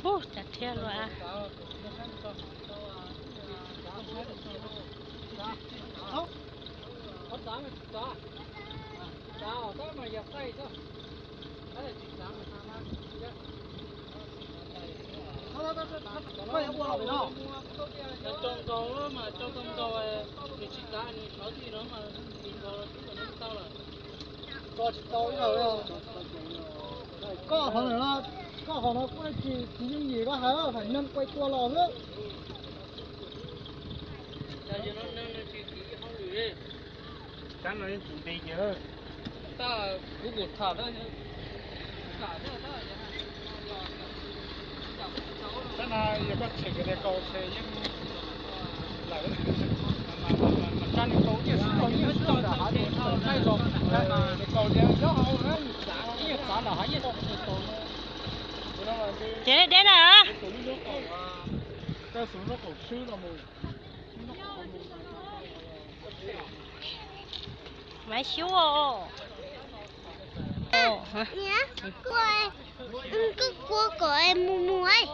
Ub, cas thiab lua. Cov nkaus mas cov nkaus nkaus, nws tsis txav nws sov tij no mas tsis nkaus los twb tau lawm. Koj qhov no, koj qhov no kuj tsis, tsis yooj yim koj hais, hais neeg quay tua los xwb. Tab no yeej tsis nti kiag. Tab kuv kuv tham, tab no yog koj tshem kiag tias kaus ces yeej lawm. Mas tsa nws kaus nyiaj xwb, kaus nyiaj xwb los ntawm hav zoov tsaib zos, nws kaus tias nyob hauv na, nyiaj txav nram hav yeej tau nws kaus no. Ces deb na. Koj xub lub kaum tshwb los mus. Maiv Xyuab. Koj ua kom mus mus,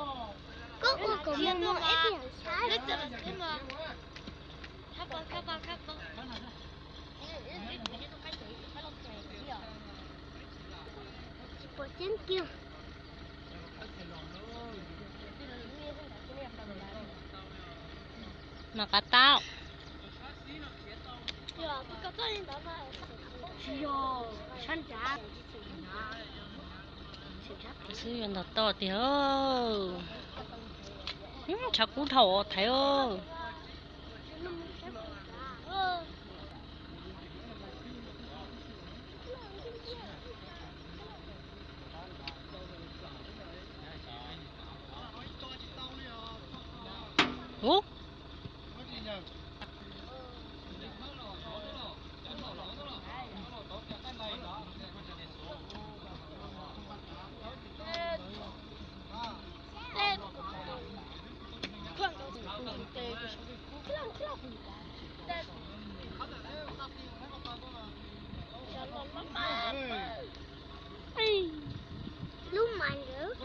koj ua kom mus mus ib pliag. Tsis pom tseeb kiag. Mas qab tau. Tsis yog, sab nrad. Xwb yuav ntog toj tiag. Tshav kub dhau thaiv. Ub. Lub mas ntawd.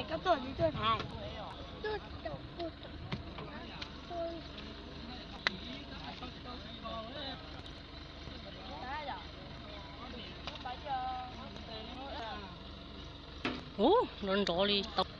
Koj tuaj, tuaj thaiv. Ub, nrov nrov li tau.